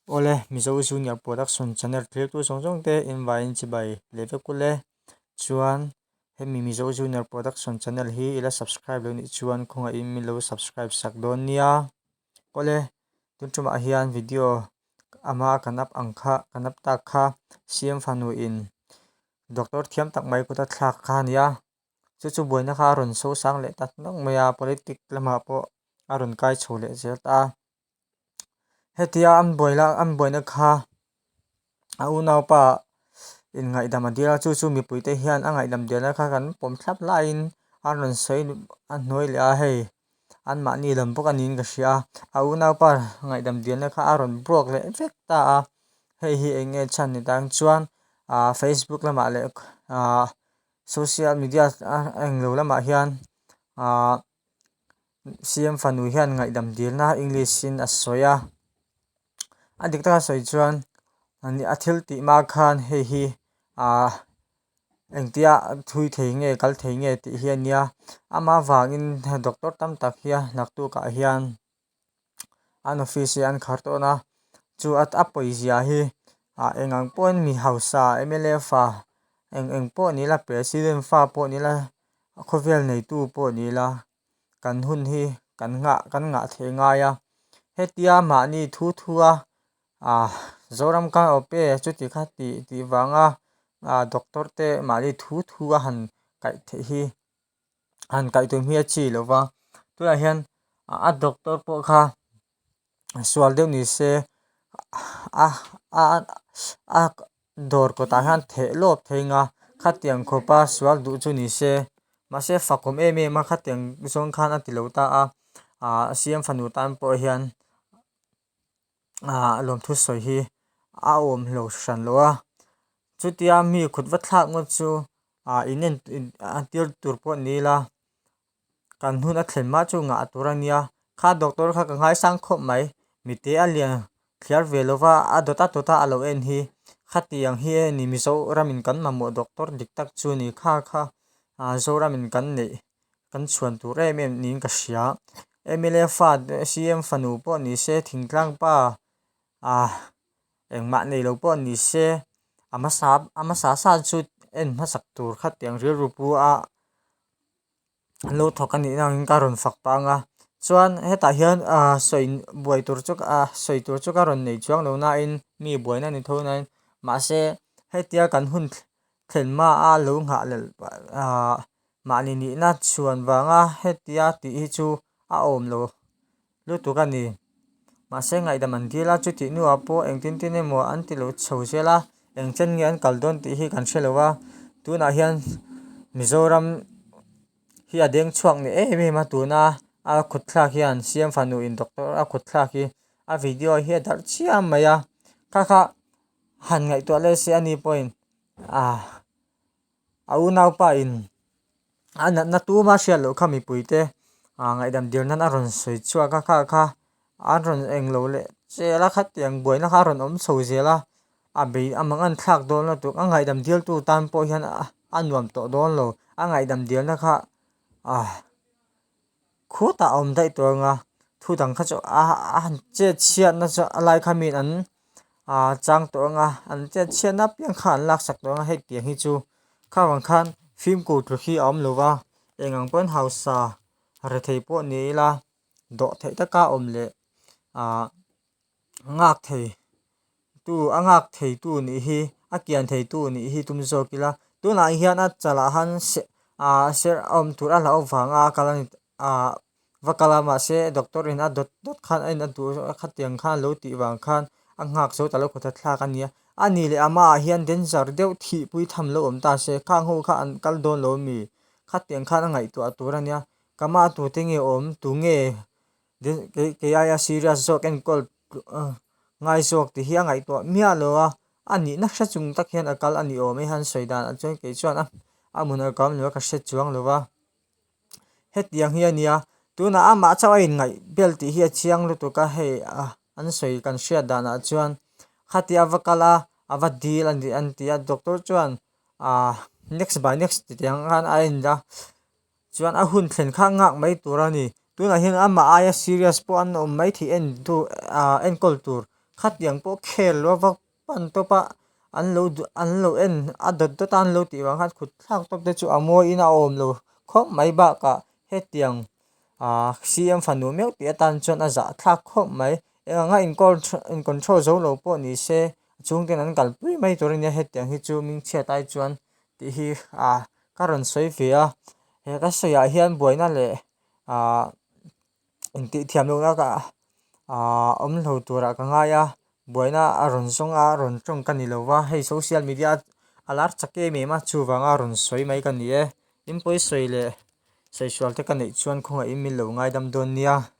Awle, Mizo Junior Production channel thiltu zawng zawng te invaiin chibai leh vek ule. Chuan hemi Mizo Junior Production channel hi ila subscribe lo nih chuan khawngaihin min lo subscribe sak dawn nia. Awle, tun tumah hian video ama kan up ang kha kan up tak kha CM fanu in doctor thiam tak mai kut a thlak kha a nia. Chu chu buaina kha a rawn so sang leh ta hnawk mai a, politic lamah pawh a rawn kai chho leh zel ta a. Hetia an buai la an buaina kha a unaupa in ngaihdam a dil a chu chu mipuite hian a ngaihdam dilna kha kan pawm thlap laiin a rawn sawi a hnuai leh a hei anmahni lam bawk a niin ka hria a a unaupa ngaihdam dilna kha a rawn buak leh vek ta a hei hi eng nge chhan ni tang chuan ah facebook lamah leh ah social media a englo lamah hian ah. CM fanu hian ngaihdam dilna English in a sawi a, a dik taka sawi chuan a thil tih hma khan hei hi ahh engtia thui thei nge kal thei nge tih hi a nia amah vangin doctor tam tak hian naktukah hian an office hi an khar tawn a chu a pawizia hi ah eng ang pawhin mi hausa mla fa eng eng pawh ni ila president fa pawh ni ila khawvel neitu pawh ni ila kan hun hi kan nghah kan ngah theih ngai a hetia mahni thu thu a ah Zoram khan awp e chuti kha tih tih vanga ah doctor te mahni thu thu a han kaih theih hi. Han kaih tum hi a chi lo va tunah hian a doctor pawh kha sual deuh ni se a a a dawr kawtah hian theh lawp thei ang a khatiang khawpa sual duh chu ni se mahse fakawm em em a khatiang zawng khan a ti lo ta a ah siam fanu tan pawh hian ah lawmthu sawi hi a awm lo hran lo a chutia mi kut va thlak ngawt chu. ah in en a tir tur pawh ni ila kan hun a thlen hma chu ngah tur a nia kha doctor kha ka ngaisang khawp mai mite a lian thliar ve lova a dawt a dawt a alo en hi khatiang hi a ni Mizoram in kan mamawh doctor dik tak chu a ni kha kha ah Zoram in kan neih kan chhuan tur em em niin ka hria mla fa CM fanu pawh ni se thingtlang pa ah. Engmah nei lo pawh ni se a hmasa a hmasa sa chu en hmasak tur kha tiang rilru pu a an lo thawk a nih na angin ka rawn fak pang a chuan hetah hian ah sawi buai tur chu ah sawi tur chu ka rawn nei chuang lo nain mi buaina ni tho nain mahse hetia kan hun thlen hma a lo nghah leh ah mahni nihna chhuan vanga hetia tih hi chu a awm lo. Lutuk a ni. Mahse ngaihdam an dil a, chutih hnuah pawh engtin tin emaw an ti lo chho zel a, eng chen nge an kal dawn tih hi kan hre lo a. Tunah hian Mizoram hi a deng chhuak ni em em a, tuna a khut thlak hian CM fanu in doctor a khut thlak hi a video hi a darh chiam mai a, kha kha han ngaihtuah leh se a ni pawhin ah. A unaupa in a natna tuma hriat loh kha mipuite ah ngaihdam dir nan a rawn sawi chhuak a kha kha an rawn eng lo leh chel a khatiang buaina kha a rawn awm chho zel a a bei a mang an thlak dawn lutuk a ngaihdam diltu tan pawh hian a nuam tawh dawn lo a ngaihdam dilna kha ah. Khutah a awm daih tawh ang a, thu dang kha chu a a han chet chhiatna chu a lai kha miin an ah chang tawh ang a, an chet chhiatna apiang kha an laksak tawh ang a hetiang hi chu khavang khan fimkhur tur hi a awm lo va, eng ang pawn hausa rethei pawh ni ila dawh theih taka awm leh ah nghak thei tu a nghak thei tu nih hi a kian thei tu nih hi tum zawk ila tunah hian a chalah han se ah ser a awm tur a hlauh avanga a kal a ni ah va kal a mahse doctor in a dawt dawt khan a in a duh khatiang khan a lo tih vang khan a nghak zo ta lo kawt a thlak a nia a ni leh amahah hian danger deuh thih pui tham lo awm ta se khang ho kha an kal dawn lo ami khatiang khan a ngaihtuah tur a nia ka mah tute nge awm tunge kei aia serious zawk enkawl ngai zawk tih hi a ngaihtuah miah lo a, a nihna hre chung tak hian a kal a ni awm e han sawi danah chuan kei chuan a a hmun a kal lo a ka hre chuang lo va, hetiang hi a nia tunah amah chauh a inngaih bel tih hi a chiang lutuk a hei a an sawi kan hriat danah chuan khatia a va kal a a va dil a ni an ti a doctor chuan ah next by next ti tiang khan a en a. Chuan a hun thlen kha nghak mai tur a ni. Tunah hian amah aia serious pawh an awm mai thei en tu ah enkawl tur. Khatiang pawh khel lo a va pan tawp a an lo duh an lo en a dawt dawt a an lo tih vang khan kut thlak tawp te chu a mawiin a awm lo khawp mai bakah hetiang ahh CM fanu meuh tih atan chuan a zah thlak khawp mai eng anga in in control zo lo pawh ni se a chhungten an kalpui mai tur a nia hetiang hi chu hmingchhiat ai chuan tih hi ahh ka rawn sawi ve a he ka sawiah hian buaina leh ahh intih thiam lohna ka ahh awm hlo turah ka ngai a buaina a rawn zawng a rawn tawng ka ni lo va hei social media a lar chak em em a chuvanga rawn sawi mai ka ni e in pawisawi leh sawi sual te ka neih chuan khawngaihin min lo ngaidam dawn nia.